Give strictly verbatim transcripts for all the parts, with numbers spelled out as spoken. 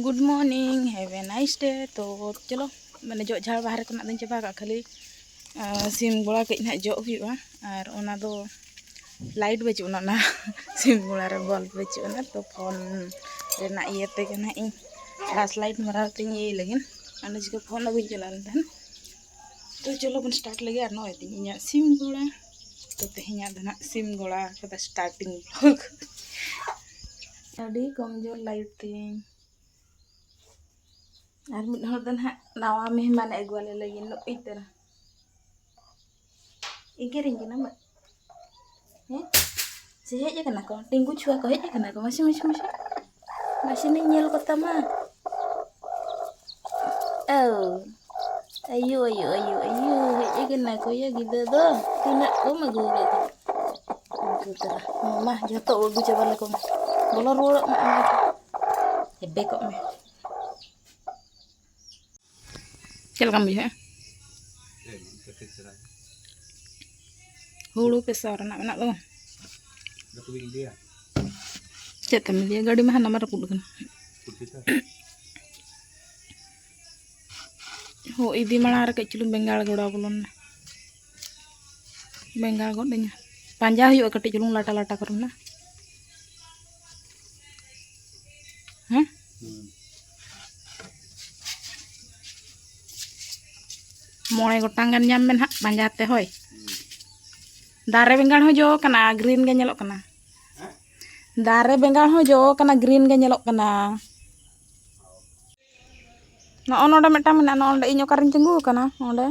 Good morning, have a nice day. ᱛᱚ ᱪᱚᱞᱚ, ᱢᱟᱱᱮ ᱡᱚᱜ ᱡᱷᱟᱲ ᱵᱟᱦᱨᱮ ᱠᱷᱚᱱᱟᱜ ᱫᱚᱧ ᱪᱟᱵᱟ ᱠᱟᱜᱼᱟ, ᱠᱷᱟᱹᱞᱤ ᱟᱸ, ᱥᱤᱢ ᱜᱚᱲᱟ ᱠᱟᱹᱡ ᱱᱟᱦᱟᱜ ᱡᱚᱜ ᱦᱩᱭᱩᱜᱼᱟ᱾ ᱟᱨ ᱚᱱᱟ ᱫᱚ ᱞᱟᱭᱤᱴ ᱵᱟᱹᱪᱩᱜ ᱟᱱᱟ, ᱚᱱᱟ ᱥᱤᱢ ᱜᱚᱲᱟ ᱨᱮ ᱵᱚᱞᱵ ᱵᱟᱹᱪᱩᱜ ᱟᱱᱟ, ᱛᱚ ᱯᱷᱳᱱ ᱨᱮᱱᱟᱜ ᱤᱭᱟᱹ ᱛᱮᱜᱮ ᱱᱟᱦᱟᱜ ᱤᱧ ᱯᱷᱞᱟᱥ ᱞᱟᱭᱤᱴ ᱢᱟᱨᱟᱣ ᱛᱮᱧ ᱤᱭᱟᱹᱭ ᱞᱟᱹᱜᱤᱫ᱾ ᱚᱱᱟ ᱪᱤᱠᱟᱹ ᱯᱷᱳᱱ ᱟᱹᱜᱩᱧ ᱪᱟᱞᱟᱣ ᱞᱮᱱ ᱛᱟᱦᱮᱱ᱾ ᱛᱚ ᱪᱚᱞᱚ ᱵᱚᱱ ᱥᱴᱟᱨᱴ ᱞᱮᱜᱮ᱾ ᱟᱨ ᱱᱚᱜᱼᱚᱭ ᱛᱤᱧ ᱤᱧᱟᱹᱜ ᱥᱤᱢ ᱜᱚᱲᱟ᱾ ᱛᱚ ᱛᱮᱦᱮᱧᱟᱜ ᱫᱚ ᱱᱟᱦᱟᱜ ᱥᱤᱢ ᱜᱚᱲᱟ ᱠᱚᱫᱚ ᱥᱴᱟᱨᱴᱤᱝ ᱵᱞᱚᱜ᱾ ᱟᱹᱰᱤ ᱠᱚᱢᱡᱳᱨ ᱞᱟᱭᱤᱴ ᱛᱤᱧ᱾ ᱟᱨ ᱢᱤᱫ ᱦᱚᱲ ᱫᱚ ᱱᱟᱦᱟᱜ ᱱᱟᱣᱟ ᱢᱮᱦᱢᱟᱱᱮ ᱟᱹᱜᱩᱣᱟᱞᱮ ᱞᱟᱹᱜᱤᱫ ᱱᱩᱜᱼᱩᱭ ᱛᱟᱨᱟ᱾ ᱮᱜᱮᱨᱤᱧ ᱠᱟᱱᱟ ᱢᱟ᱾ ᱦᱮᱸ? ᱥᱮ ᱦᱮᱡ ᱟᱠᱟᱱᱟ ᱠᱚ? ᱴᱤᱝᱜᱩ ᱪᱷᱩᱣᱟ ᱠᱚ ᱦᱮᱡ ᱟᱠᱟᱱᱟ ᱠᱚ? ᱢᱟᱥᱮ, ᱢᱟᱥᱮ, ᱢᱟᱥᱮ᱾ ᱢᱟᱥᱮ ᱱᱤᱧ ᱧᱮᱞ ᱠᱚᱛᱟᱢᱟ᱾ ᱳ᱾ ᱟᱭᱳ, ᱟᱭᱳ, ᱟᱭᱳ, ᱟᱭᱳ᱾ ᱦᱮᱡ ᱟᱠᱟᱱᱟ ᱠᱚ ᱭᱟ ᱜᱤᱫᱽᱨᱟᱹ ᱫᱚ᱾ ᱛᱤᱱᱟᱹᱜ ᱠᱚᱢ ᱟᱹᱜᱩ ᱟᱠᱟᱫ ᱠᱚᱣᱟ? ᱩᱱᱠᱩ ᱛᱟᱨᱟ᱾ ᱢᱟ, ᱡᱷᱚᱛᱚ ᱟᱹᱜᱩ ᱪᱟᱵᱟ ᱞᱮᱠᱚ ᱢᱮ᱾ ᱵᱚᱞᱚ ᱨᱩᱣᱟᱹᱲᱚᱜ ᱢᱮ ᱟᱢ᱾ ᱦᱮᱵᱮ ᱠᱚᱜ ᱢᱮ᱾ ᱪᱮᱫ ᱞᱮᱠᱟᱢ ᱵᱩᱡᱷᱟᱹᱣᱮᱫᱼᱟ? ᱦᱩᱲᱩ ᱯᱮᱥᱟᱣ ᱨᱮᱱᱟᱜ ᱢᱮᱱᱟᱜ ᱫᱚ᱾ ᱪᱮᱫ ᱛᱮᱢ ᱤᱫᱤᱭᱟ? ᱜᱟᱹᱰᱤ ᱢᱟ ᱦᱟᱱᱟ ᱢᱟ ᱨᱟᱹᱯᱩᱫ ᱟᱠᱟᱱᱟ᱾ ᱦᱳ, ᱤᱫᱤ ᱢᱟᱲᱟᱝ ᱨᱮ ᱠᱟᱹᱡ ᱪᱩᱞᱩᱝ ᱵᱮᱸᱜᱟᱲ ᱜᱚᱲᱟᱣ ᱵᱚᱞᱚᱱ ᱢᱮ᱾ ᱵᱮᱸᱜᱟᱲ ᱜᱚᱫ ᱟᱹᱧ᱾ ᱯᱟᱸᱡᱟ ᱦᱩᱭᱩᱜᱼᱟ ᱠᱟᱹᱴᱤᱡ ᱪᱩᱞᱩᱝ ᱞᱟᱴᱟ ᱞᱟᱴᱟ ᱠᱚᱨᱮᱱᱟᱜ᱾ ᱦᱮᱸ? ᱢᱚᱬᱮ ᱜᱚᱴᱟᱝ ᱜᱟᱱ ᱧᱟᱢ ᱢᱮ ᱱᱟᱦᱟᱜ ᱯᱟᱸᱡᱟ ᱛᱮ, ᱦᱳᱭ᱾ ᱫᱟᱨᱮ ᱵᱮᱸᱜᱟᱲ ᱦᱚᱸ ᱡᱚ ᱠᱟᱱᱟ, ᱜᱨᱤᱱ ᱜᱮ ᱧᱮᱞᱚᱜ ᱠᱟᱱᱟ᱾ ᱫᱟᱨᱮ ᱵᱮᱸᱜᱟᱲ ᱦᱚᱸ ᱡᱚ ᱠᱟᱱᱟ, ᱜᱨᱤᱱ ᱜᱮ ᱧᱮᱞᱚᱜ ᱠᱟᱱᱟ᱾ ᱱᱚᱜᱼᱚ ᱱᱚᱰᱮ ᱢᱤᱫᱴᱟᱝ ᱢᱮᱱᱟᱜᱼᱟ, ᱱᱚᱜᱼᱚ ᱱᱚᱰᱮ ᱤᱧ ᱚᱠᱟᱨᱤᱧ ᱛᱤᱸᱜᱩ ᱟᱠᱟᱱᱟ, ᱚᱸᱰᱮ᱾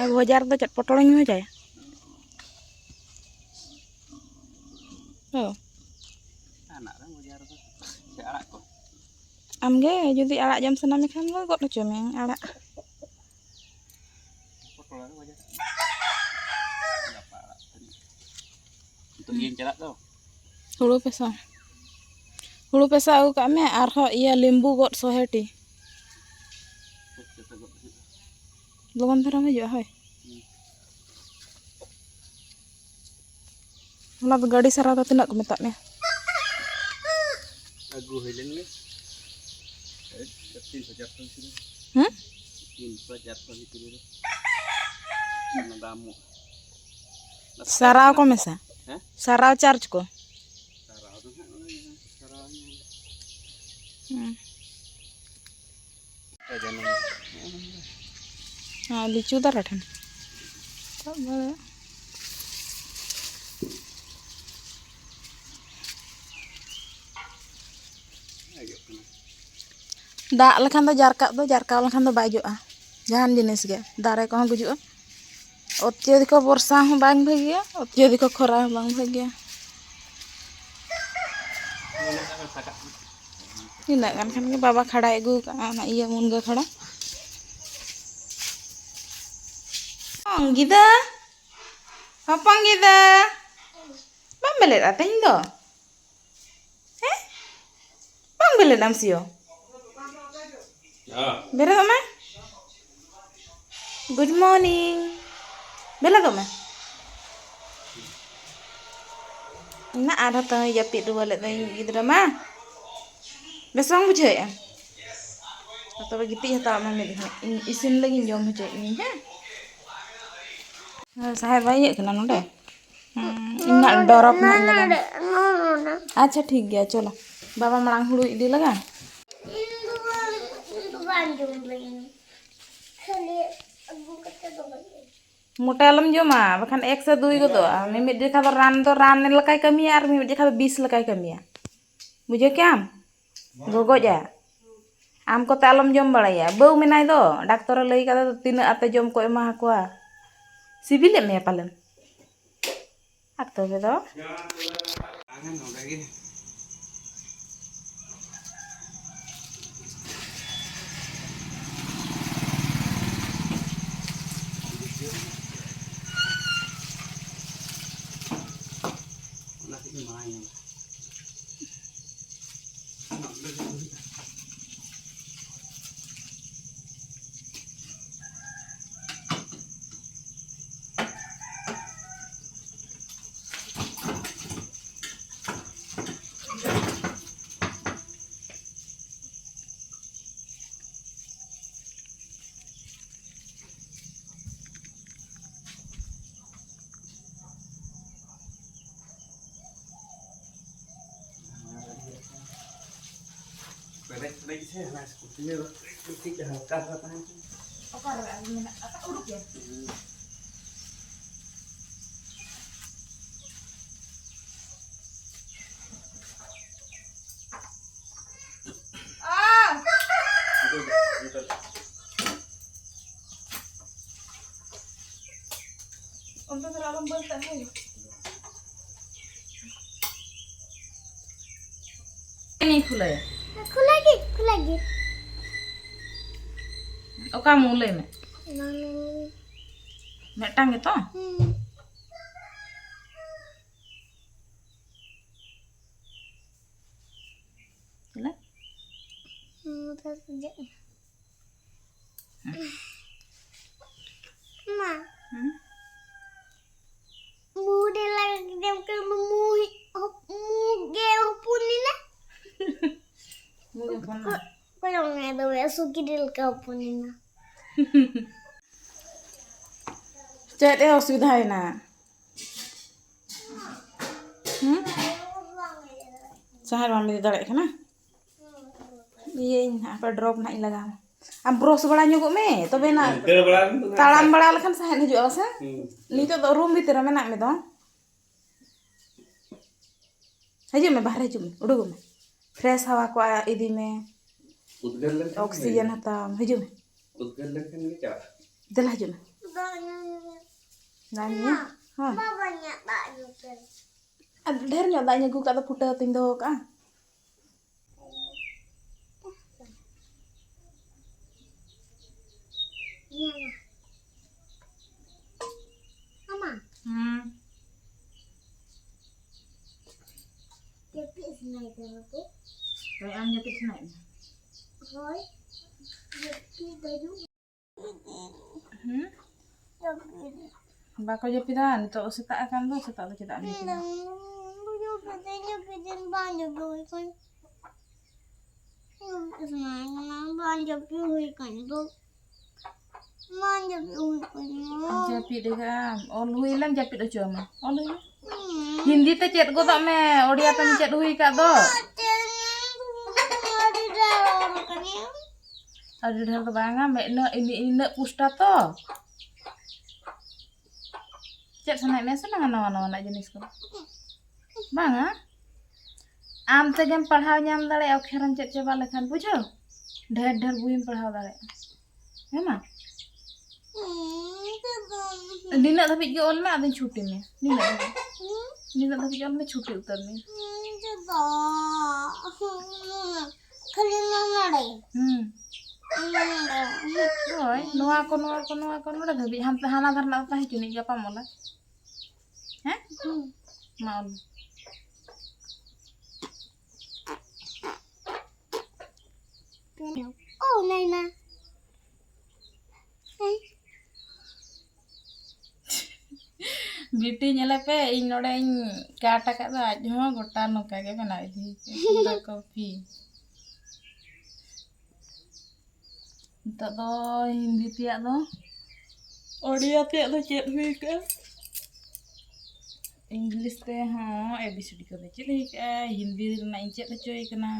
ᱟᱨ ᱵᱷᱚᱡᱟ ᱨᱮᱫᱚ ᱪᱮᱫ ᱯᱚᱴᱚᱞᱤᱧ ᱵᱷᱚᱡᱟᱭᱟ? ᱚ᱾ ᱡᱟᱦᱟᱱᱟᱜ ᱨᱮ ᱵᱷᱚᱡᱟ ᱨᱮᱫᱚ ᱥᱮ ᱟᱲᱟᱜ ᱠᱚ? ᱟᱢᱜᱮ ᱡᱩᱫᱤ ᱟᱲᱟᱜ ᱡᱚᱢ ᱥᱟᱱᱟ ᱢᱮᱠᱷᱟᱱ ᱫᱚ ᱜᱚᱫ ᱦᱚᱪᱚ ᱢᱮ ᱟᱲᱟᱜ᱾ ᱯᱚᱴᱚᱞ ᱟᱨ ᱵᱷᱚᱡᱟ᱾ ᱛᱚ ᱤᱭᱟᱹᱧ ᱪᱟᱞᱟᱜ ᱫᱚ᱾ ᱦᱩᱲᱩ ᱯᱮᱥᱟ᱾ ᱦᱩᱲᱩ ᱯᱮᱥᱟ ᱟᱹᱜᱩ ᱠᱟᱜ ᱢᱮ, ᱟᱨᱦᱚᱸ ᱤᱭᱟᱹ ᱞᱤᱢᱵᱩ ᱜᱚᱫ ᱥᱚᱦᱮᱴᱤ᱾ ᱦᱮᱡ ᱠᱟᱛᱮ ᱜᱚᱫ ᱦᱩᱭᱩᱜᱼᱟ᱾ ᱞᱚᱜᱚᱱ ᱫᱷᱟᱨᱟᱢ ᱦᱤᱡᱩᱜᱼᱟ, ᱦᱳᱭ᱾ ᱦᱩᱸ᱾ ᱦᱚᱞᱟ ᱫᱚ ᱜᱟᱹᱰᱤ ᱥᱟᱨᱟ ᱫᱚ ᱛᱤᱱᱟᱹᱜ ᱠᱚ ᱢᱮᱛᱟᱜ ᱢᱮ? ᱟᱹᱜᱩ ᱦᱩᱭ ᱞᱮᱱ ᱜᱮ᱾ ᱛᱤᱱᱥᱚ ᱪᱟᱨᱥᱚ ᱵᱷᱤᱛᱨᱤ ᱨᱮ᱾ ᱦᱮᱸ? ᱛᱤᱱᱥᱚ ᱪᱟᱨᱥᱚ ᱵᱷᱤᱛᱨᱤ ᱨᱮ᱾ ᱚᱱᱟ ᱫᱟᱢᱚᱜᱼᱟ᱾ ᱥᱟᱨᱟᱣ ᱠᱚ ᱢᱮᱥᱟ? ᱦᱮᱸ? ᱥᱟᱨᱟᱣ ᱪᱟᱨᱡᱽ ᱠᱚ? ᱥᱟᱨᱟᱣ ᱫᱚ ᱦᱟᱸᱜ ᱚᱱᱟ ᱥᱟᱨᱟᱣ ᱧᱚᱜ᱾ ᱦᱩᱸ᱾ ᱦᱮᱸ, ᱞᱤᱪᱩ ᱫᱟᱨᱮ ᱴᱷᱮᱱ᱾ ᱫᱟᱜ ᱞᱮᱠᱷᱟᱱ ᱫᱚ ᱡᱟᱨᱠᱟᱜ ᱫᱚ, ᱡᱟᱨᱠᱟᱣ ᱞᱮᱠᱷᱟᱱ ᱫᱚ ᱵᱟᱭ ᱡᱚᱜᱼᱟ᱾ ᱡᱟᱦᱟᱱ ᱡᱤᱱᱤᱥ ᱜᱮ, ᱫᱟᱨᱮ ᱠᱚᱦᱚᱸ ᱜᱩᱡᱩᱜᱼᱟ᱾ ᱚᱛᱭᱟᱹᱫᱤᱠᱚ ᱵᱚᱨᱥᱟ ᱦᱚᱸ ᱵᱟᱝ ᱵᱷᱟᱹᱜᱤᱭᱟ, ᱚᱛᱭᱟᱹᱫᱤᱠᱚ ᱠᱷᱚᱨᱟ ᱦᱚᱸ ᱵᱟᱝ ᱵᱷᱟᱹᱜᱤᱭᱟ᱾ ᱤᱱᱟᱹᱜ ᱜᱟᱱ ᱠᱷᱟᱱ ᱜᱮ ᱵᱟᱵᱟ ᱠᱷᱟᱲᱟᱭ ᱟᱹᱜᱩ ᱠᱟᱜᱼᱟ, ᱚᱱᱟ ᱤᱭᱟᱹ ᱢᱩᱱᱜᱟᱹ ᱠᱷᱟᱲᱟ᱾ ᱦᱚᱯᱚᱱ ᱜᱤᱫᱟᱹ, ᱦᱚᱯᱚᱱ ᱜᱤᱫᱟᱹ, ᱵᱟᱢ ᱵᱮᱞᱮᱫᱼᱟ ᱛᱮᱦᱮᱧ ᱫᱚ? ᱦᱮᱸ? ᱵᱟᱝ ᱵᱮᱞᱮᱫ ᱟᱢ ᱥᱤᱭᱳ? ᱦᱮᱸ᱾ ᱵᱮᱨᱮᱫᱚᱜ ᱢᱮ᱾ Good morning. ᱵᱮᱞᱮᱫᱚᱜ ᱢᱮ᱾ ᱤᱧ ᱢᱟ ᱟᱨᱦᱚᱸ ᱛᱟᱹᱦᱩᱸᱭ ᱡᱟᱹᱯᱤᱫ ᱨᱩᱣᱟᱹᱲ ᱞᱮᱫ ᱫᱚ ᱤᱧ ᱜᱤᱫᱽᱨᱟᱹ ᱢᱟ᱾ ᱵᱮᱥ ᱵᱟᱝ ᱵᱩᱡᱷᱟᱹᱣᱮᱫᱼᱟ? ᱛᱚᱵᱮ ᱜᱤᱛᱤᱡ ᱦᱟᱛᱟᱲᱚᱜ ᱢᱮ ᱢᱤᱫ ᱜᱷᱟᱹᱲᱤᱡ᱾ ᱤᱧ ᱤᱥᱤᱱ ᱞᱟᱹᱜᱤᱫ ᱤᱧ ᱡᱚᱢ ᱦᱚᱪᱚᱭᱮᱫ ᱢᱤᱭᱟᱹᱧ, ᱦᱮᱸ? ᱥᱟᱦᱮᱵ ᱵᱟᱭ ᱤᱭᱟᱹᱜ ᱠᱟᱱᱟ ᱱᱚᱰᱮ? ᱦᱩᱸ, ᱤᱧᱟᱹᱜ ᱰᱚᱨᱚᱯ ᱱᱟᱜ ᱤᱧ ᱞᱟᱜᱟᱣ᱾ ᱟᱪᱪᱷᱟ, ᱴᱷᱤᱠ ᱜᱮᱭᱟ, ᱪᱚᱞᱚ᱾ ᱵᱟᱵᱟ ᱢᱟᱲᱟᱝ ᱦᱩᱲᱩ ᱤᱫᱤ ᱞᱟᱜᱟ᱾ ᱤᱧ ᱫᱚ ᱵᱟᱝ, ᱤᱧ ᱫᱚ ᱵᱟᱝ ᱡᱚᱢ ᱞᱟᱹᱜᱤᱫ᱾ ᱠᱷᱟᱹᱞᱤ ᱟᱹᱜᱩ ᱠᱟᱛᱮ ᱫᱚᱦᱚᱭ ᱢᱮ᱾ ᱢᱚᱴᱟ ᱟᱞᱚᱢ ᱡᱚᱢᱟ, ᱵᱟᱠᱷᱟᱱ ᱮᱠ ᱥᱮ ᱫᱩᱭ ᱜᱚᱫᱚᱜᱼᱟ᱾ ᱢᱤᱢᱤᱫ ᱡᱚᱠᱷᱟ ᱫᱚ ᱨᱟᱱ ᱫᱚ ᱨᱟᱱ ᱞᱮᱠᱟᱭ ᱠᱟᱹᱢᱤᱭᱟ ᱟᱨ ᱢᱤᱢᱤᱫ ᱡᱚᱠᱷᱟ ᱫᱚ ᱵᱤᱥ ᱞᱮᱠᱟᱭ ᱠᱟᱹᱢᱤᱭᱟ᱾ ᱵᱩᱡᱷᱟᱹᱣ ᱠᱮᱜᱼᱟᱢ? ᱜᱚᱜᱚᱡᱼᱟ᱾ ᱟᱢ ᱠᱚᱛᱮ ᱟᱞᱚᱢ ᱡᱚᱢ ᱵᱟᱲᱟᱭᱟ᱾ ᱵᱟᱹᱦᱩ ᱢᱮᱱᱟᱭ ᱫᱚ, ᱰᱟᱠᱛᱚᱨᱮ ᱞᱟᱹᱭ ᱠᱟᱫᱟ ᱛᱚ, ᱛᱤᱱᱟᱹᱜ ᱟᱯᱮ ᱡᱚᱢ ᱠᱚ ᱮᱢᱟ ᱠᱚᱣᱟ᱾ ᱥᱤᱵᱤᱞᱮᱫ ᱢᱮᱭᱟ ᱯᱟᱞᱮᱱ? ᱟᱨ ᱛᱚᱵᱮ ᱫᱚ? ᱟᱨ ᱱᱚᱰᱮ ᱜᱮ᱾ ᱯᱮᱨᱮᱡ ᱯᱮᱨᱮᱡ ᱥᱮ ᱦᱟᱱᱟ ᱥᱠᱩᱴᱤ ᱨᱮ ᱠᱟᱹᱴᱤᱡ ᱦᱟᱞᱠᱟ ᱫᱷᱟᱨᱟ ᱛᱟᱦᱮᱸ ᱠᱟᱱᱟ᱾ ᱚᱠᱟᱨᱮ ᱟᱨ ᱢᱮᱱᱟᱜ ᱟᱠᱟᱫ? ᱩᱰᱩᱠ ᱮᱱ᱾ ᱚᱱᱛᱮ ᱫᱚ ᱟᱞᱚᱢ ᱵᱟᱹᱞᱴᱟᱜᱼᱟ, ᱦᱳᱭ᱾ ᱤᱧ ᱠᱷᱩᱞᱟᱹᱭᱟ᱾ ᱠᱷᱩᱞᱟᱹ ᱜᱮ, ᱠᱷᱩᱞᱟᱹ ᱜᱮ᱾ ᱚᱠᱟ ᱢᱩ ᱞᱟᱹᱭ ᱢᱮ? ᱱᱚᱣᱟ ᱢᱩ᱾ ᱢᱤᱫᱴᱟᱝ ᱜᱮᱛᱚ? ᱦᱩᱸ᱾ ᱪᱮᱫ? ᱦᱩᱸ, ᱛᱟᱦᱞᱮ ᱪᱮᱫ? ᱢᱟ᱾ ᱦᱩᱸ? ᱢᱩ ᱨᱮ ᱞᱟᱜᱟᱣ ᱠᱮᱫᱟᱢ, ᱠᱟᱨᱚᱱ ᱢᱩ ᱦᱚᱯ-, ᱢᱩ ᱜᱮ ᱦᱚᱯᱚᱱ ᱮᱱᱟ᱾ ᱢᱩ ᱜᱮ ᱦᱚᱯᱚᱱ ᱮᱱᱟ? ᱠᱚ-, ᱠᱚᱭᱚᱜ ᱢᱮ ᱫᱚᱢᱮ ᱥᱩᱠᱨᱤ ᱞᱮᱠᱟ ᱦᱚᱯᱚᱱ ᱮᱱᱟ᱾ ᱪᱮᱫ ᱮ ᱚᱥᱩᱵᱤᱫᱷᱟᱭᱮᱱᱟ? ᱦᱩᱸ? ᱥᱟᱦᱮᱫ ᱵᱟᱢ ᱤᱫᱤ ᱫᱟᱲᱮᱭᱟᱜ ᱠᱟᱱᱟ? ᱤᱭᱟᱹᱧ ᱦᱟᱯᱮ, ᱰᱨᱚᱯ ᱱᱟᱦᱟᱜ ᱤᱧ ᱞᱟᱜᱟᱣᱟ᱾ ᱟᱢ ᱵᱨᱚᱥ ᱵᱟᱲᱟ ᱧᱚᱜᱚᱜ ᱢᱮ, ᱛᱚᱵᱮ ᱱᱟᱜ ᱫᱟᱹᱲ ᱵᱟᱲᱟ ᱞᱮᱱ ᱫᱚ ᱛᱟᱲᱟᱢ ᱥᱟᱦᱮᱫ᱾ ᱵᱟᱲᱟ ᱞᱮᱠᱷᱟᱱ ᱥᱟᱦᱮᱫ ᱦᱤᱡᱩᱜᱼᱟ, ᱵᱟᱥᱮ? ᱦᱩᱸ᱾ ᱱᱤᱛᱚᱜ ᱫᱚ ᱨᱩᱢ ᱵᱷᱤᱛᱤᱨ ᱨᱮ ᱢᱮᱱᱟᱜ ᱢᱮ ᱫᱚ᱾ ᱦᱤᱡᱩᱜ ᱢᱮ, ᱵᱟᱦᱨᱮ ᱦᱤᱡᱩᱜ ᱢᱮ, ᱩᱰᱩᱠᱚᱜ ᱢᱮ, ᱯᱷᱨᱮᱥ ᱦᱟᱣᱟ ᱠᱚ ᱤᱫᱤ ᱢᱮ, ᱩᱫᱽᱜᱟᱹᱨ ᱞᱮᱱᱠᱷᱟᱱ ᱚᱠᱥᱤᱡᱮᱱ ᱦᱟᱛᱟᱣ ᱢᱮ, ᱦᱤᱡᱩᱜ ᱢᱮ᱾ ᱩᱫᱽᱜᱟᱹᱨ ᱞᱮᱱᱠᱷᱟᱱ ᱜᱮ ᱪᱟᱵᱟᱜᱼᱟ᱾ ᱫᱮᱞᱟ ᱦᱤᱡᱩᱜ ᱢᱮ᱾ ᱫᱟᱜ ᱧᱩ ᱧᱩᱭᱟ? ᱫᱟᱜ ᱧᱩᱭᱟ? ᱦᱚᱸ᱾ ᱵᱟᱵᱟ ᱧᱩ ᱫᱟᱜ ᱧᱩ ᱯᱮ᱾ ᱟᱨ ᱰᱷᱮᱨ ᱧᱚᱜ ᱫᱟᱜ ᱤᱧ ᱟᱹᱜᱩ ᱠᱟᱜ ᱫᱚ, ᱯᱷᱩᱴᱟᱹᱣ ᱠᱟᱛᱮᱧ ᱫᱚᱦᱚ ᱠᱟᱜᱼᱟ᱾ ᱦᱩᱸ᱾ ᱦᱳᱭ, ᱟᱢ ᱡᱟᱹᱯᱤᱫ ᱥᱟᱱᱟᱭᱮᱫ ᱢᱮᱭᱟ? ᱦᱳᱭ, ᱡᱟᱹᱯᱤᱫ ᱦᱤᱡᱩᱜ᱾ ᱦᱩᱸ? ᱡᱟᱹᱯᱤᱫ᱾ ᱵᱟᱠᱚ ᱡᱟᱹᱯᱤᱫᱟ ᱱᱤᱛᱚᱜ, ᱥᱮᱛᱟᱜ ᱟᱠᱟᱱ ᱫᱚ, ᱥᱮᱛᱟᱜ ᱫᱚ ᱪᱮᱫᱟᱜ ᱮᱢ ᱡᱟᱹᱯᱤᱫᱟ? ᱵᱟᱝ ᱡᱟᱹᱯᱤᱫ, ᱡᱟᱹᱯᱤᱫ, ᱵᱟᱝ ᱡᱟᱹᱯᱤᱫ ᱦᱩᱭ ᱠᱟᱱ᱾ ᱡᱟᱹᱯᱤᱫ ᱥᱟᱱᱟᱭᱮ ᱠᱟᱱᱟ, ᱵᱟᱝ ᱡᱟᱹᱯᱤᱫ ᱦᱩᱭ ᱠᱟᱱ ᱫᱚ᱾ ᱵᱟᱝ ᱡᱟᱹᱯᱤᱫ ᱦᱩᱭ ᱠᱟᱱᱟ᱾ ᱡᱟᱹᱯᱤᱫ ᱟᱠᱟᱫ ᱟᱢ? ᱚᱞ ᱦᱩᱭ ᱞᱮᱱ, ᱡᱟᱹᱯᱤᱫ ᱦᱚᱪᱚ ᱟᱢᱟ᱾ ᱚᱞ ᱦᱩᱭ ᱞᱮᱱ᱾ ᱦᱩᱸ᱾ ᱦᱤᱱᱫᱤ ᱛᱮ ᱪᱮᱫ ᱜᱚᱫᱚᱜ ᱢᱮ, ᱳᱰᱤᱭᱟ ᱛᱮᱢ ᱪᱮᱫ ᱦᱩᱭ ᱟᱠᱟᱫ ᱫᱚ᱾ ᱟᱹᱰᱤ ᱰᱷᱮᱨ ᱚᱞ ᱠᱟᱱᱟ᱾ ᱟᱹᱰᱤ ᱰᱷᱮᱨ ᱫᱚ ᱵᱟᱝᱟ, ᱢᱮ-, ᱤᱱᱟᱹᱜ, ᱤᱱᱟᱹᱜ, ᱤᱱᱟᱹᱜ ᱯᱩᱥᱴᱟ ᱛᱚ᱾ ᱪᱮᱫ ᱥᱟᱱᱟᱭᱮᱫ ᱢᱮᱭᱟ ᱥᱮ ᱱᱟᱣᱟ ᱱᱟᱣᱟ ᱱᱟᱣᱟᱱᱟᱜ ᱡᱤᱱᱤᱥ ᱠᱚ? ᱵᱟᱝᱟ, ᱟᱢ ᱛᱮᱜᱮᱢ ᱯᱟᱲᱦᱟᱣ ᱧᱟᱢ ᱫᱟᱲᱮᱭᱟᱜᱼᱟ ᱚᱠᱷᱮᱨᱮᱢ ᱪᱮᱫ ᱪᱟᱵᱟ ᱞᱮᱠᱷᱟᱱ, ᱵᱩᱡᱷᱟᱹᱣ? ᱰᱷᱮᱨ ᱰᱷᱮᱨ ᱵᱳᱭᱮᱢ ᱯᱟᱲᱦᱟᱣ ᱫᱟᱲᱮᱭᱟᱜᱼᱟ᱾ ᱦᱮᱸ ᱢᱟ? ᱦᱩᱸ, ᱪᱮᱫ ᱫᱚ? ᱱᱤᱱᱟᱹᱜ ᱫᱷᱟᱹᱵᱤᱡ ᱜᱮ ᱚᱞ ᱢᱮ, ᱟᱫᱚᱧ ᱪᱷᱩᱴᱤ ᱢᱮ᱾ ᱱᱤᱱᱟᱹᱜ ᱫᱷᱟᱹᱵᱤᱡ᱾ ᱦᱩᱸ? ᱱᱤᱱᱟᱹᱜ ᱫᱷᱟᱹᱵᱤᱡ ᱚᱞ ᱢᱮ, ᱪᱷᱩᱴᱤ ᱩᱛᱟᱹᱨ ᱢᱮ᱾ ᱦᱩᱸ, ᱪᱮᱫ ᱫᱚ? ᱠᱷᱟᱹᱞᱤ ᱱᱚᱣᱟ ᱱᱚᱰᱮ᱾ ᱦᱩᱸ᱾ ᱱᱚᱣᱟ ᱱᱚᱰᱮ᱾ ᱦᱳᱭ, ᱱᱚᱣᱟ ᱠᱚ, ᱱᱚᱣᱟ ᱠᱚ, ᱱᱚᱣᱟ ᱠᱚ ᱱᱚᱰᱮ ᱫᱷᱟᱹᱵᱤᱡ᱾ ᱦᱟᱱᱛᱮ, ᱦᱟᱱᱟ ᱫᱷᱟᱨᱮ ᱨᱮᱱᱟᱜ ᱫᱚ ᱛᱟᱦᱮᱸ ᱦᱚᱪᱚᱱᱤᱡ, ᱜᱟᱯᱟᱢ ᱚᱞᱟ᱾ ᱦᱮᱸ? ᱦᱩᱸ᱾ ᱢᱟ ᱚᱞ ᱢᱮ᱾ ᱳ, ᱱᱟᱭᱱᱟ᱾ ᱦᱮᱸ᱾ ᱵᱤᱴᱤ, ᱧᱮᱞᱮ ᱯᱮ, ᱤᱧ ᱱᱚᱰᱮᱧ ᱠᱟᱴ ᱟᱠᱟᱫ ᱫᱚ, ᱟᱡ ᱦᱚᱸ ᱜᱚᱴᱟ ᱱᱚᱝᱠᱟ ᱜᱮ ᱵᱮᱱᱟᱣ ᱤᱫᱤ ᱠᱟᱜᱼᱟ, ᱯᱩᱨᱟᱹ ᱠᱚᱯᱤ᱾ ᱱᱤᱛᱚᱜ ᱫᱚ ᱦᱤᱱᱫᱤ ᱛᱮᱭᱟᱜ ᱫᱚ, ᱳᱰᱤᱭᱟ ᱛᱮᱭᱟᱜ ᱫᱚ ᱪᱮᱫ ᱦᱩᱭ ᱠᱟᱜᱼᱟ? ᱤᱝᱞᱤᱥ ᱛᱮ ᱦᱚᱸ ᱮ ᱵᱤ ᱥᱤ ᱰᱤ ᱠᱚᱫᱚ ᱪᱮᱫ ᱦᱩᱭ ᱠᱟᱜᱼᱟ? ᱦᱤᱱᱫᱤ ᱨᱮᱱᱟᱜ ᱤᱧ ᱪᱮᱫ ᱦᱚᱪᱚᱭᱮ ᱠᱟᱱᱟ᱾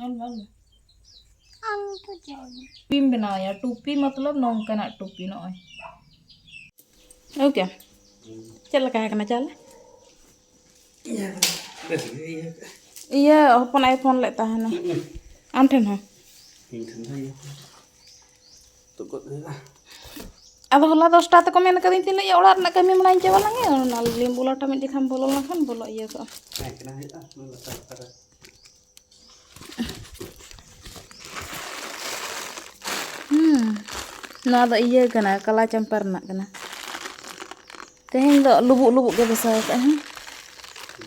ᱚᱞ ᱢᱮ, ᱚᱞ ᱢᱮ᱾ ᱟᱢ ᱫᱚ ᱪᱮᱫ ᱚᱞ ᱢᱮ? ᱴᱩᱯᱤᱢ ᱵᱮᱱᱟᱣ ᱮᱭᱟ, ᱴᱩᱯᱤ ᱢᱚᱛᱞᱚᱵ ᱱᱚᱝᱠᱟᱱᱟᱜ ᱴᱩᱯᱤ, ᱱᱚᱜᱼᱚᱭ᱾ ᱳᱠᱮ, ᱪᱮᱫ ᱞᱮᱠᱟ ᱟᱠᱟᱱᱟ ᱪᱟᱞ? ᱤᱭᱟᱹ ᱠᱟᱱᱟ, ᱵᱮᱥ ᱜᱮ ᱤᱭᱟᱹ ᱠᱟᱜᱼᱟ᱾ ᱤᱭᱟᱹ ᱦᱚᱯᱚᱱ ᱟᱭ ᱯᱷᱳᱱ ᱞᱮᱫ ᱛᱟᱦᱮᱱᱟ᱾ ᱦᱩᱸ᱾ ᱟᱢ ᱴᱷᱮᱱ ᱦᱚᱸ? ᱤᱧ ᱴᱷᱮᱱ ᱦᱚᱸ ᱤᱭᱟᱹ ᱠᱟᱱᱟ᱾ ᱛᱩᱫ ᱜᱚᱫ ᱦᱩᱭᱩᱜᱼᱟ᱾ ᱟᱫᱚ ᱦᱚᱞᱟ ᱫᱚᱥᱴᱟ ᱛᱮᱠᱚ ᱢᱮᱱ ᱠᱟᱹᱫᱤᱧ, ᱛᱤᱱᱟᱹᱜ ᱚᱲᱟᱜ ᱨᱮᱱᱟᱜ ᱠᱟᱹᱢᱤ ᱢᱟᱲᱟᱝ ᱪᱟᱵᱟ ᱞᱟᱝ ᱜᱮ, ᱚᱱᱟ ᱞᱤᱢᱵᱩ ᱞᱟᱴᱷᱟ ᱢᱤᱫ ᱡᱚᱠᱷᱟᱱ ᱵᱚᱞᱚ ᱞᱮᱱᱠᱷᱟᱱ ᱵᱚᱞᱚ ᱤᱭᱟᱹ ᱠᱚᱜᱼᱟ᱾ ᱦᱮᱸ, ᱠᱟᱱᱟ ᱦᱩᱭᱩᱜᱼᱟ, ᱚᱱᱟ ᱞᱟᱛᱟᱨ ᱞᱟᱛᱟᱨ ᱨᱮ᱾ ᱦᱩᱸ, ᱱᱚᱣᱟ ᱫᱚ ᱤᱭᱟᱹ ᱠᱟᱱᱟ, ᱠᱟᱞᱟ ᱪᱟᱢᱯᱟ ᱨᱮᱱᱟᱜ ᱠᱟᱱᱟ᱾ ᱛᱮᱦᱮᱧ ᱫᱚ ᱞᱩᱵᱩᱜ ᱞᱩᱵᱩᱜ ᱜᱮ ᱫᱷᱟᱥᱟᱣ ᱠᱟᱜᱼᱟ, ᱦᱮᱸ᱾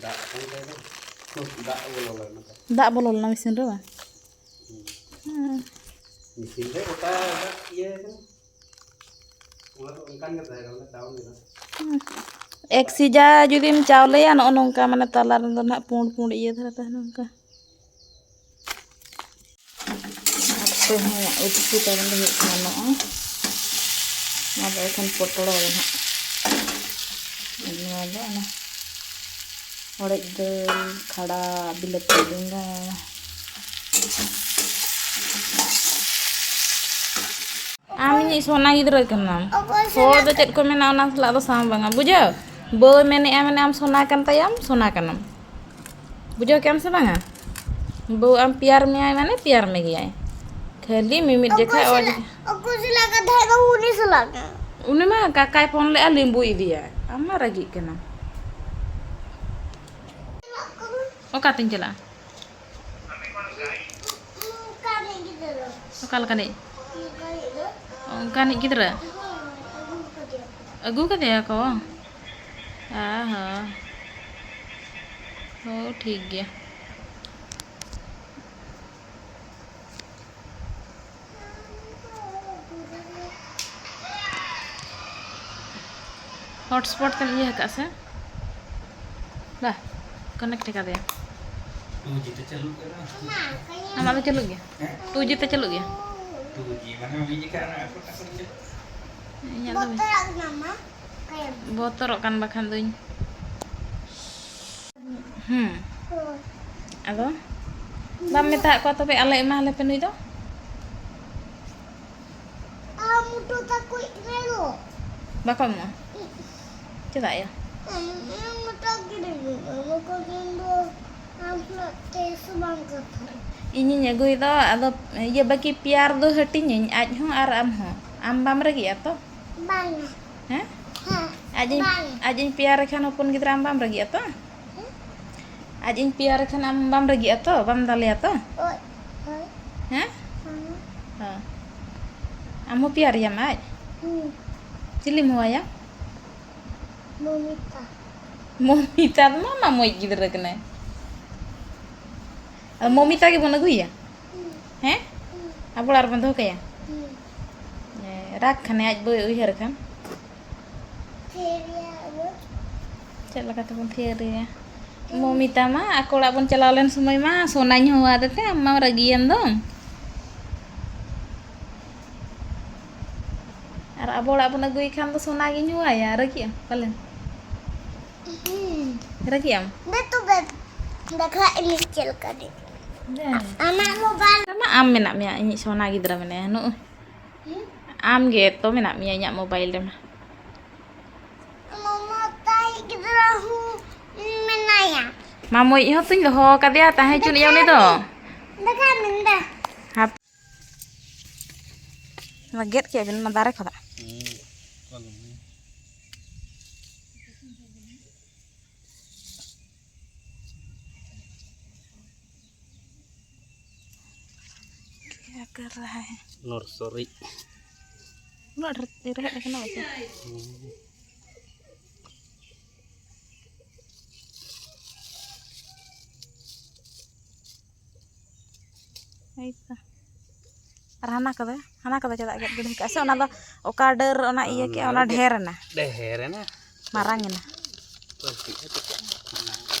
ᱫᱟᱜ ᱠᱟᱱ ᱛᱟᱭ ᱫᱚ᱾ ᱫᱟᱜ ᱵᱚᱞᱚ ᱞᱮᱱᱟ ᱛᱟᱭ᱾ ᱫᱟᱜ ᱵᱚᱞᱚ ᱞᱮᱱᱟ ᱢᱮᱥᱤᱱ ᱨᱮ ᱵᱟᱝ? ᱦᱩᱸ᱾ ᱦᱮᱸ᱾ ᱢᱮᱥᱤᱱ ᱨᱮ ᱜᱚᱴᱟ ᱫᱟᱜ ᱤᱭᱟᱹ ᱠᱟᱱᱟ᱾ ᱚᱱᱟ ᱫᱚ ᱚᱱᱠᱟᱱ ᱜᱮ ᱛᱟᱦᱮᱸ ᱠᱟᱱᱟ, ᱰᱟᱣᱩᱱ ᱞᱮᱱᱟ᱾ ᱦᱩᱸ᱾ ᱮᱠ ᱥᱤᱡᱟ ᱡᱩᱫᱤᱢ ᱪᱟᱣᱞᱮᱭᱟ, ᱱᱚᱜᱼᱚ ᱱᱚᱝᱠᱟ, ᱢᱟᱱᱮ, ᱛᱟᱞᱟ ᱨᱮᱫᱚ ᱱᱟᱦᱟᱜ ᱯᱩᱸᱰ ᱯᱩᱸᱰ ᱤᱭᱟᱹ ᱫᱷᱟᱨᱟ ᱛᱟᱦᱮᱱᱟ ᱚᱱᱠᱟ᱾ ᱟᱯᱮ ᱦᱚᱸ ᱩᱛᱩ ᱛᱟᱵᱚᱱ ᱫᱚ ᱦᱩᱭᱩᱜ ᱠᱟᱱᱟ ᱱᱚᱜᱼᱚᱭ᱾ ᱱᱚᱣᱟ ᱫᱚ ᱮᱠᱷᱚᱱ ᱯᱚᱴᱚᱲ ᱨᱮ ᱱᱟᱦᱟᱜ᱾ ᱱᱚᱣᱟ ᱫᱚ ᱚᱱᱟ ᱦᱚᱲᱮᱡ ᱫᱟᱹᱞ, ᱠᱷᱟᱲᱟ, ᱵᱤᱞᱟᱹᱛᱤ ᱵᱮᱸᱜᱟᱲ᱾ ᱟᱢ ᱤᱧᱤᱡ ᱥᱚᱱᱟ ᱜᱤᱫᱽᱨᱟᱹ ᱠᱟᱱᱟᱢ᱾ ᱚᱠᱚᱭ ᱦᱚᱲ ᱥᱚᱱᱟ ᱫᱚ ᱪᱮᱫ ᱠᱚ ᱢᱮᱱᱟ, ᱚᱱᱟ ᱥᱟᱞᱟᱜ ᱫᱚ ᱥᱟᱶ ᱵᱟᱝᱟ, ᱵᱩᱡᱷᱟᱹᱣ? ᱵᱟᱹᱭ ᱢᱮᱱᱮᱜᱼᱟ, ᱢᱮᱱᱮ ᱟᱢ ᱥᱚᱱᱟ ᱠᱟᱱ ᱛᱟᱭᱟᱢ, ᱥᱚᱱᱟ ᱠᱟᱱᱟᱢ᱾ ᱵᱩᱡᱷᱟᱹᱣ ᱠᱮᱜᱼᱟᱢ ᱥᱮ ᱵᱟᱝᱟ? ᱵᱟᱹᱦᱩ ᱟᱢ ᱯᱮᱭᱟᱨ ᱢᱮᱭᱟᱭ ᱢᱟᱱᱮ ᱯᱮᱭᱟᱨ ᱢᱮ ᱜᱮᱭᱟᱭ᱾ ᱠᱷᱟᱹᱞᱤ ᱢᱤᱢᱤᱫ ᱚᱠᱚᱭ ᱡᱚᱠᱷᱟ ᱚᱡ-, ᱥᱟᱞᱟᱜ, ᱚᱠᱚᱭ ᱥᱟᱞᱟᱜ ᱠᱟᱛᱷᱟᱭ ᱫᱚ ᱩᱱᱤ ᱥᱟᱞᱟᱜ ᱜᱮ᱾ ᱩᱱᱤ ᱢᱟ ᱠᱟᱠᱟᱭ ᱯᱷᱳᱱ ᱞᱮᱜᱼᱟ, ᱞᱤᱢᱵᱩ ᱤᱫᱤᱭᱟᱭ᱾ ᱟᱢ ᱢᱟ ᱨᱟᱹᱜᱤᱜ ᱠᱟᱱᱟᱢ᱾ ᱚᱠᱟᱛᱤᱧ ᱪᱟᱞᱟᱜᱼᱟ? ᱚᱠᱟ ᱞᱮᱠᱟᱱᱤᱡ? ᱚᱱᱠᱟᱱᱤᱡ ᱜᱤᱫᱽᱨᱟᱹ? ᱟᱹᱜᱩ ᱠᱟᱫᱮᱭᱟ ᱠᱚ? ᱚ ᱦᱚᱸ᱾ ᱦᱳ, ᱴᱷᱤᱠ ᱜᱮᱭᱟ᱾ ᱦᱚᱴᱥᱯᱚᱴ ᱛᱮᱢ ᱤᱭᱟᱹ ᱟᱠᱟᱫ ᱥᱮ? ᱵᱟ, ᱠᱟᱱᱮᱠᱴ ᱟᱠᱟᱫᱮᱭᱟ᱾ ᱴᱩ ᱡᱤ ᱛᱮ ᱪᱟᱹᱞᱩᱜ ᱠᱟᱱᱟ᱾ ᱟᱢᱟᱜ ᱫᱚ ᱪᱟᱹᱞᱩᱜ ᱜᱮᱭᱟ? ᱦᱮᱸ? ᱴᱩ ᱡᱤ ᱛᱮ ᱪᱟᱹᱞᱩᱜ ᱜᱮᱭᱟ? ᱴᱩ ᱡᱤ ᱢᱟᱱᱮ ᱢᱤᱫ ᱡᱚᱠᱷᱟ ᱚᱱᱟ ᱟᱠᱚ ᱴᱟᱠᱟ ᱪᱟᱹᱞᱩᱜ᱾ ᱤᱧᱟᱹᱜ ᱫᱚ ᱵᱚᱛᱚᱨᱚᱜ ᱠᱟᱱᱟ ᱢᱟ᱾ ᱵᱚᱛᱚᱨᱚᱜ ᱠᱟᱱ ᱵᱟᱠᱷᱟᱱ ᱫᱚᱧ᱾ ᱦᱩᱸ᱾ ᱦᱳᱭ᱾ ᱟᱫᱚ ᱵᱟᱢ ᱢᱮᱛᱟᱜ ᱠᱚᱣᱟ ᱛᱚᱵᱮ, ᱟᱞᱮ ᱮᱢᱟ ᱞᱮ ᱯᱮ ᱱᱩᱭ ᱫᱚ? ᱟᱢ ᱩᱛᱩ ᱛᱟᱠᱚ ᱤᱧ ᱫᱚ᱾ ᱵᱟᱠᱚ ᱮᱢᱚᱜᱼᱟ? ᱪᱮᱫᱟᱜ ᱭᱟ? ᱟᱢ, ᱟᱢ ᱢᱚᱴᱟ ᱜᱤᱫᱽᱨᱟᱹ ᱜᱮ, ᱵᱟᱠᱚ ᱢᱮᱱ ᱫᱚ ᱟᱢ ᱥᱟᱞᱟᱜ ᱛᱤᱥ ᱦᱚᱸ ᱵᱟᱝ ᱠᱟᱛᱷᱟᱭᱟ᱾ ᱤᱧᱤᱧ ᱟᱹᱜᱩᱭ ᱫᱚ, ᱟᱫᱚ ᱤᱭᱟᱹ ᱵᱟᱹᱠᱤ ᱯᱮᱭᱟᱨ ᱫᱚ ᱦᱟᱹᱴᱤᱧᱟᱹᱧ, ᱟᱡ ᱦᱚᱸ ᱟᱨ ᱟᱢ ᱦᱚᱸ᱾ ᱟᱢ ᱵᱟᱢ ᱨᱟᱹᱜᱤᱜᱼᱟ ᱛᱚ? ᱵᱟᱝᱟ᱾ ᱦᱮᱸ? ᱦᱮᱸ, ᱟᱡ ᱤᱧ, ᱵᱟᱝᱟ᱾ ᱟᱡ ᱤᱧ ᱯᱮᱭᱟᱨᱮ ᱠᱷᱟᱱ ᱦᱚᱯᱚᱱ ᱜᱤᱫᱽᱨᱟᱹ ᱟᱢ ᱵᱟᱢ ᱨᱟᱹᱜᱤᱜᱼᱟ ᱛᱚ? ᱦᱮᱸ? ᱟᱡ ᱤᱧ ᱯᱮᱭᱟᱨᱮ ᱠᱷᱟᱱ ᱟᱢ ᱵᱟᱢ ᱨᱟᱹᱜᱤᱜᱼᱟ ᱛᱚ? ᱵᱟᱢ ᱫᱟᱞᱮᱭᱟ ᱛᱚ? ᱦᱳᱭ, ᱦᱳᱭ᱾ ᱦᱮᱸ? ᱦᱮᱸ᱾ ᱦᱮᱸ᱾ ᱟᱢ ᱦᱚᱸ ᱯᱮᱭᱟᱨᱮᱭᱟᱢ ᱟᱡ? ᱦᱩᱸ᱾ ᱪᱤᱞᱤᱢ ᱦᱚᱦᱚᱣᱟᱭᱟ? ᱢᱚᱢᱤᱛᱟ᱾ ᱢᱚᱢᱤᱛᱟ ᱫᱚ ᱢᱟ ᱢᱟᱢᱚᱭᱤᱡ ᱜᱤᱫᱽᱨᱟᱹ ᱠᱟᱱᱟᱭ᱾ ᱟᱫᱚ ᱢᱚᱢᱤᱛᱟ ᱜᱮᱵᱚᱱ ᱟᱹᱜᱩᱭᱟ? ᱦᱮᱸ? ᱟᱵᱚ ᱚᱲᱟᱜ ᱨᱮᱵᱚᱱ ᱫᱚᱦᱚ ᱠᱟᱭᱟ? ᱦᱮᱸ, ᱨᱟᱜᱽ ᱠᱷᱟᱱᱮ ᱟᱡ ᱵᱟᱹᱭ ᱩᱭᱦᱟᱹᱨ ᱠᱷᱟᱱ᱾ ᱪᱮᱫ ᱞᱮᱠᱟ ᱛᱮᱵᱚᱱ ᱛᱷᱤᱭᱟᱹᱨᱤᱭᱟ? ᱢᱚᱢᱤᱛᱟ ᱢᱟ ᱟᱠᱚ ᱚᱲᱟᱜ ᱵᱚᱱ ᱪᱟᱞᱟᱣ ᱞᱮᱱ ᱥᱚᱢᱚᱭ ᱢᱟ ᱥᱚᱱᱟᱧ ᱦᱚᱦᱚᱣᱟᱫᱮ ᱛᱮ ᱟᱢ ᱢᱟᱢ ᱨᱟᱹᱜᱤᱭᱮᱱ ᱫᱚ᱾ ᱟᱨ ᱟᱵᱚ ᱚᱲᱟᱜ ᱵᱚᱱ ᱟᱹᱜᱩᱭ ᱠᱷᱟᱱ ᱫᱚ ᱥᱚᱱᱟ ᱜᱤᱧ ᱦᱚᱦᱚᱣᱟᱭᱟ, ᱨᱟᱹᱜᱤᱜ ᱟᱢ ᱯᱟᱞᱮᱱ? ᱦᱩᱸ᱾ ᱨᱟᱹᱜᱤᱜ ᱟᱢ? ᱫᱮ ᱛᱚᱵᱮ ᱫᱮᱠᱷᱟ ᱤᱧ ᱪᱮᱫ ᱞᱮᱠᱟ ᱫᱮ᱾ ᱫᱮ᱾ ᱟᱢᱟᱜ ᱢᱳᱵᱟᱭᱤᱞ᱾ ᱟᱢ ᱢᱮᱱᱟᱜ ᱢᱮᱭᱟ, ᱤᱧᱤᱡ ᱥᱚᱱᱟ ᱜᱤᱫᱽᱨᱟᱹ ᱢᱮᱱᱟᱭᱟ, ᱱᱩᱜᱼᱩ᱾ ᱦᱩᱸ? ᱟᱢ ᱜᱮ ᱛᱚ ᱢᱮᱱᱟᱜ ᱢᱮᱭᱟ ᱤᱧᱟᱹᱜ ᱢᱳᱵᱟᱭᱤᱞ ᱨᱮᱢᱟ᱾ ᱢᱟᱢᱟ ᱛᱟᱭ ᱜᱤᱫᱽᱨᱟᱹ ᱦᱚᱸ ᱢᱮᱱᱟᱭᱟ᱾ ᱢᱟᱢᱚᱭᱤᱡ ᱦᱚᱸ ᱛᱚᱧ ᱫᱚᱦᱚ ᱠᱟᱫᱮᱭᱟ, ᱛᱟᱦᱮᱸ ᱦᱚᱪᱚᱱᱤᱡ ᱩᱱᱤ ᱫᱚ᱾ ᱫᱮᱠᱷᱟᱭ ᱢᱮ, ᱫᱮ᱾ ᱦᱟᱯ-, ᱚᱱᱟ ᱜᱮᱫ ᱠᱮᱫ ᱵᱤᱱ ᱚᱱᱟ ᱫᱟᱨᱮ ᱠᱷᱚᱱᱟᱜ᱾ ᱦᱩᱸ᱾ क्या कर रहा है? नर्सरी। ᱩᱱᱟᱹᱜ ᱰᱷᱮᱨ ᱨᱮᱦᱮᱫ ᱟᱠᱟᱱᱟ ᱵᱟᱝ? ᱦᱩᱸ᱾ ᱮᱭ ᱛᱚ᱾ ᱟᱨ ᱦᱟᱱᱟ ᱠᱚᱫᱚ, ᱦᱟᱱᱟ ᱠᱚᱫᱚ ᱪᱮᱫᱟᱜ ᱜᱮᱫ ᱜᱤᱰᱤ ᱠᱟᱜᱼᱟ? ᱥᱮ ᱚᱱᱟ ᱫᱚ ᱚᱠᱟ ᱰᱟᱹᱨ ᱚᱱᱟ ᱤᱭᱟᱹ ᱠᱮᱜᱼᱟ, ᱚᱱᱟ ᱚᱱᱟ ᱜᱮ ᱰᱷᱮᱨ ᱮᱱᱟ? ᱰᱷᱮᱨ ᱮᱱᱟ᱾ ᱢᱟᱨᱟᱝ ᱮᱱᱟ᱾ ᱵᱟᱹᱲᱛᱤᱜᱼᱟ ᱪᱤᱠᱟᱹᱜᱼᱟ?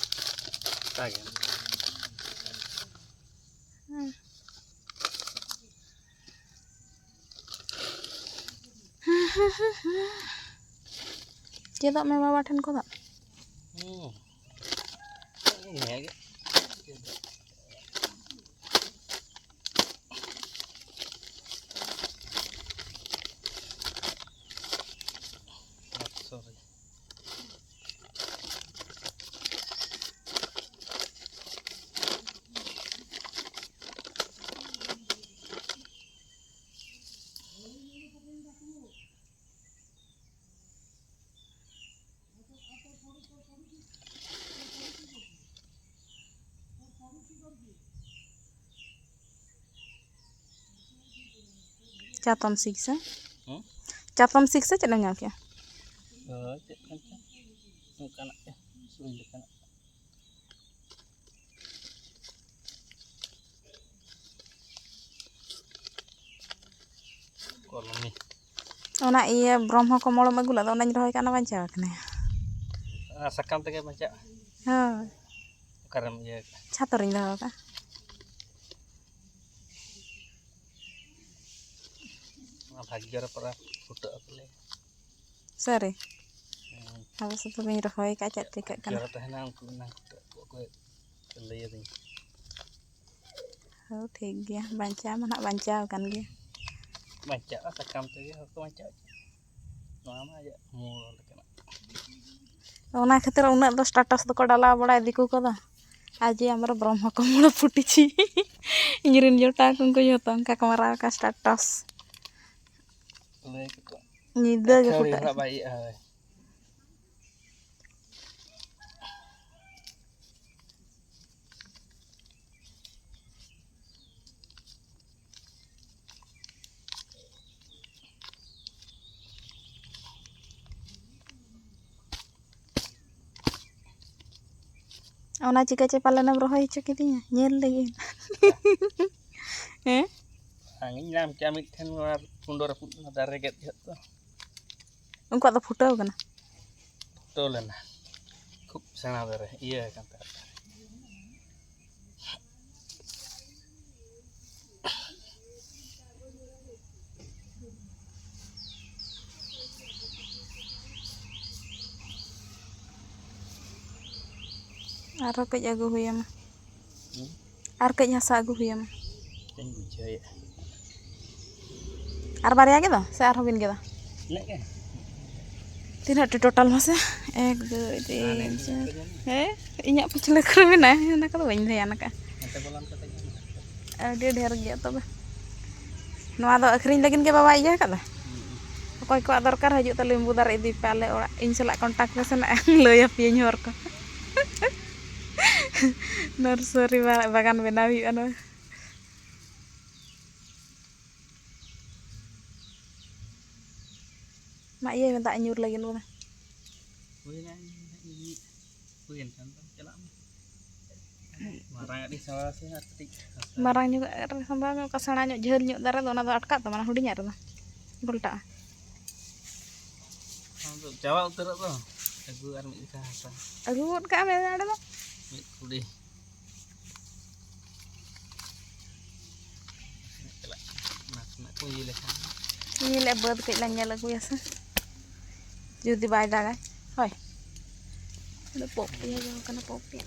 ᱚᱱᱠᱟ ᱜᱮ᱾ ᱦᱩᱸ᱾ ᱪᱮᱫᱚᱜ ᱢᱮ ᱵᱟᱵᱟ ᱴᱷᱮᱱ ᱠᱷᱚᱱᱟᱜ᱾ ᱦᱩᱸ᱾ ᱤᱱᱟᱹᱜᱮ᱾ ᱥᱚᱨᱤ᱾ ᱪᱟᱛᱚᱢ ᱥᱤᱠ ᱥᱮ? ᱦᱩᱸ? ᱪᱟᱛᱚᱢ ᱥᱤᱠ ᱥᱮ ᱪᱮᱫ ᱮᱢ ᱧᱟᱢ ᱠᱮᱜᱼᱟ? ᱦᱳᱭ, ᱪᱮᱫ ᱠᱟᱱ ᱪᱚ᱾ ᱚᱱᱠᱟᱱᱟᱜ ᱜᱮ᱾ ᱦᱩᱭ ᱞᱮᱠᱟᱱᱟᱜ᱾ ᱠᱚᱞᱢᱤ᱾ ᱚᱱᱟ ᱤᱭᱟᱹ ᱵᱨᱚᱦᱢᱚ ᱠᱚᱢᱚᱞᱮᱢ ᱟᱹᱜᱩ ᱞᱮᱫ ᱫᱚ, ᱚᱱᱟᱧ ᱨᱚᱦᱚᱭ ᱠᱟᱜᱼᱟ, ᱚᱱᱟ ᱵᱟᱧᱪᱟᱣ ᱟᱠᱟᱱᱟ᱾ ᱚᱱᱟ ᱥᱟᱠᱟᱢ ᱛᱮᱜᱮ ᱵᱟᱧᱪᱟᱜᱼᱟ? ᱦᱳᱭ᱾ ᱚᱠᱟᱨᱮᱢ ᱤᱭᱟᱹ ᱠᱟᱜᱼᱟ? ᱪᱷᱟᱛ ᱨᱤᱧ ᱫᱚᱦᱚ ᱠᱟᱜᱼᱟ᱾ ᱚᱱᱟ ᱵᱷᱟᱜᱽᱭᱚ ᱨᱮ ᱯᱟᱨᱟ ᱯᱷᱩᱴᱟᱹᱜᱼᱟ ᱯᱟᱞᱮ᱾ ᱥᱟᱹᱨᱤ? ᱦᱮᱸ᱾ ᱟᱵᱚ ᱥᱩᱫᱷᱩ ᱵᱟᱹᱧ ᱨᱚᱦᱚᱭ ᱟᱠᱟᱫ, ᱪᱮᱫ ᱪᱤᱠᱟᱹᱜ ᱠᱟᱱᱟ᱾ ᱡᱚᱨᱚ ᱛᱟᱦᱮᱱᱟ, ᱩᱱᱠᱩ ᱮᱱᱟᱝ ᱠᱚ ᱞᱟᱹᱭ ᱟᱹᱫᱤᱧᱟ᱾ ᱦᱳ, ᱴᱷᱤᱠ ᱜᱮᱭᱟ, ᱵᱟᱧᱪᱟᱣ ᱢᱟ ᱱᱟᱦᱟᱜ ᱵᱟᱧᱪᱟᱣ ᱟᱠᱟᱱ ᱜᱮᱭᱟ᱾ ᱵᱟᱧᱪᱟᱜᱼᱟ, ᱥᱟᱠᱟᱢ ᱛᱮᱜᱮ ᱦᱚᱲ ᱠᱚ ᱵᱟᱧᱪᱟᱜᱼᱟ᱾ ᱱᱚᱣᱟ ᱢᱟ ᱟᱡᱟᱜ ᱢᱩᱞ ᱞᱮᱠᱟᱱᱟᱜ᱾ ᱚᱱᱟ ᱠᱷᱟᱹᱛᱤᱨ ᱩᱱᱟᱹᱜ ᱫᱚ status ᱫᱚᱠᱚ ᱰᱟᱞᱟᱣ ᱵᱟᱲᱟᱭᱟ ᱫᱤᱠᱩ ᱠᱚᱫᱚ᱾ ᱟᱡ ᱡᱮ ᱟᱢᱨᱚ ᱵᱨᱚᱦᱢᱚ ᱠᱚᱢᱚᱞ ᱯᱷᱩᱴᱤᱪᱷᱤ, ᱤᱧ ᱨᱮᱱ ᱡᱚᱴᱟᱣ ᱠᱚ ᱩᱱᱠᱩ ᱡᱚᱛᱚ ᱚᱱᱠᱟ ᱠᱚ ᱢᱟᱨᱟᱣ ᱟᱠᱟᱫ status᱾ ᱞᱟᱹᱭ ᱠᱚ ᱧᱤᱫᱟᱹ ᱜᱮ ᱟᱹᱛᱷᱟᱹᱲᱤ ᱯᱷᱩᱴᱟᱹᱜᱼᱟ᱾ ᱦᱚᱲᱟᱜ ᱵᱟᱭ ᱤᱭᱟᱹᱜᱼᱟ᱾ ᱚᱱᱟ ᱪᱤᱠᱟᱹ ᱪᱮ ᱯᱟᱞᱮᱱᱮᱢ ᱨᱚᱦᱚᱭ ᱦᱚᱪᱚ ᱠᱤᱫᱤᱧᱟ, ᱧᱮᱞ ᱞᱟᱹᱜᱤᱫ᱾ ᱦᱮᱸ? ᱵᱟᱝ ᱤᱧ ᱧᱟᱢ ᱠᱮᱜᱼᱟ ᱢᱤᱫᱴᱷᱮᱱ, ᱱᱚᱣᱟ ᱠᱩᱸᱰᱚ ᱨᱟᱹᱯᱩᱫ ᱮᱱᱟ, ᱫᱟᱨᱮ ᱜᱮᱫ ᱡᱚᱦᱚᱜ ᱫᱚ᱾ ᱩᱱᱠᱩᱣᱟᱜ ᱫᱚ ᱯᱷᱩᱴᱟᱹᱣ ᱠᱟᱱᱟ? ᱯᱷᱩᱴᱟᱹᱣ ᱞᱮᱱᱟ, ᱠᱷᱩᱵ ᱥᱮᱬᱟ ᱫᱟᱨᱮ, ᱤᱭᱟᱹ ᱟᱠᱟᱱ ᱛᱟᱦᱮᱸᱫ᱾ ᱟᱨᱦᱚᱸ ᱠᱟᱹᱡ ᱟᱹᱜᱩ ᱦᱩᱭ ᱟᱢᱟ᱾ ᱦᱩᱸ? ᱟᱨ ᱠᱟᱹᱡ ᱦᱟᱥᱟ ᱟᱹᱜᱩ ᱦᱩᱭ ᱟᱢᱟ᱾ ᱪᱮᱫ ᱤᱧ ᱵᱩᱡᱷᱟᱹᱣᱮᱫᱼᱟ? ᱟᱨ ᱵᱟᱨᱭᱟ ᱜᱮ ᱫᱚ ᱥᱮ ᱟᱨᱦᱚᱸ ᱵᱤᱱ ᱜᱮᱫᱟ? ᱤᱱᱟᱹᱜ ᱜᱮ᱾ ᱛᱤᱱᱟᱹᱜ ᱴᱤ total ᱢᱟᱥᱮ? ᱮᱠ, ᱫᱩᱭ, ᱟᱨ ᱛᱤᱱ, ᱱᱤᱭᱟᱹ ᱪᱟᱨ᱾ ᱠᱚ ᱡᱚᱢᱟ? ᱦᱮᱸ, ᱤᱧᱟᱹᱜ ᱯᱟᱹᱪᱷᱞᱟᱹ ᱠᱚᱨᱮ ᱢᱮᱱᱟᱜᱼᱟ, ᱚᱱᱟ ᱠᱚᱫᱚ ᱵᱟᱹᱧ ᱫᱷᱮᱭᱟᱱ ᱟᱠᱟᱫᱼᱟ᱾ ᱱᱚᱛᱮ ᱵᱚᱞᱚᱱ ᱠᱟᱛᱮ ᱡᱚᱢ ᱢᱮ᱾ ᱟᱹᱰᱤ ᱰᱷᱮᱨ ᱜᱮᱭᱟ ᱛᱚᱵᱮ᱾ ᱱᱚᱣᱟ ᱫᱚ ᱟᱹᱠᱷᱨᱤᱧ ᱞᱟᱹᱜᱤᱫ ᱜᱮ ᱵᱟᱵᱟᱭ ᱤᱭᱟᱹ ᱟᱠᱟᱫᱟ? ᱦᱩᱸ᱾ ᱚᱠᱚᱭ ᱠᱚᱣᱟᱜ ᱫᱚᱨᱠᱟᱨ, ᱦᱤᱡᱩᱜ ᱛᱟᱞᱮ ᱞᱮᱵᱩ ᱫᱟᱨᱮ ᱤᱫᱤ ᱯᱮ ᱟᱞᱮ ᱚᱲᱟᱜ, ᱤᱧ ᱥᱟᱞᱟᱜ contact ᱯᱮ ᱥᱮ ᱱᱟᱜ, ᱞᱟᱹᱭ ᱟᱯᱮᱭᱟᱹᱧ ᱦᱚᱨ ᱠᱚ᱾ Nursery ᱵᱟ-, ᱵᱟᱜᱟᱱ ᱵᱮᱱᱟᱣ ᱦᱩᱭᱩᱜᱼᱟ ᱱᱚᱣᱟ᱾ ᱢᱟ ᱤᱭᱟᱹᱭ ᱢᱮ, ᱫᱟᱜ ᱧᱩᱨ ᱞᱟᱹᱜᱤᱫ ᱵᱚᱞᱮ᱾ ᱦᱩᱭᱱᱟ, ᱤᱧ ᱦᱟᱸᱜ ᱤᱧ ᱦᱩᱭᱮᱱ ᱠᱷᱟᱱ ᱫᱚ ᱪᱟᱞᱟᱜ ᱢᱮ᱾ ᱢᱟᱨᱟᱝ ᱟᱹᱰᱤ ᱥᱟᱢᱵᱟᱣ ᱥᱮ ᱟᱨ ᱠᱟᱹᱴᱤᱡ ᱦᱟᱥᱟ᱾ ᱢᱟᱨᱟᱝ ᱧᱚᱜᱟᱜ ᱨᱮ ᱥᱟᱢᱵᱟᱣ ᱢᱮ, ᱚᱠᱟ ᱥᱮᱬᱟ ᱧᱚᱜ ᱡᱷᱟᱹᱞ ᱧᱚᱜ ᱫᱟᱨᱮ ᱫᱚ ᱚᱱᱟ ᱫᱚ ᱟᱴᱠᱟᱜ ᱛᱟᱢᱟ, ᱚᱱᱟ ᱦᱩᱰᱤᱧᱟᱜ ᱨᱮᱫᱚ ᱜᱷᱚᱞᱴᱟᱜᱼᱟ᱾ ᱚᱱᱟ ᱫᱚ ᱪᱟᱵᱟ ᱩᱛᱟᱹᱨᱚᱜ ᱫᱚ᱾ ᱟᱹᱜᱩ ᱟᱨ ᱢᱤᱫ ᱡᱚᱠᱷᱟ ᱦᱟᱥᱟ᱾ ᱟᱹᱜᱩ ᱜᱚᱫ ᱠᱟᱜ ᱢᱮ ᱚᱸᱰᱮ ᱫᱚ᱾ ᱢᱤᱫ ᱠᱩᱰᱤ᱾ ᱪᱟᱞᱟᱜ ᱠᱟᱱᱟ᱾ ᱱᱟᱥᱮᱱᱟᱜ ᱠᱚ ᱤᱭᱟᱹ ᱞᱮᱠᱷᱟᱱ᱾ ᱧᱮᱞᱮᱫ ᱵᱟᱹᱫᱽ ᱠᱟᱹᱡ ᱞᱟᱝ ᱧᱮᱞ ᱟᱹᱜᱩᱭᱟ ᱥᱮ, ᱡᱩᱫᱤ ᱵᱟᱭ ᱫᱟᱜᱟᱭ᱾ ᱦᱳᱭ, ᱚᱸᱰᱮ ᱯᱚᱯᱤᱭᱟ ᱡᱚ ᱠᱟᱱᱟ, ᱯᱚᱯᱤᱭᱟ᱾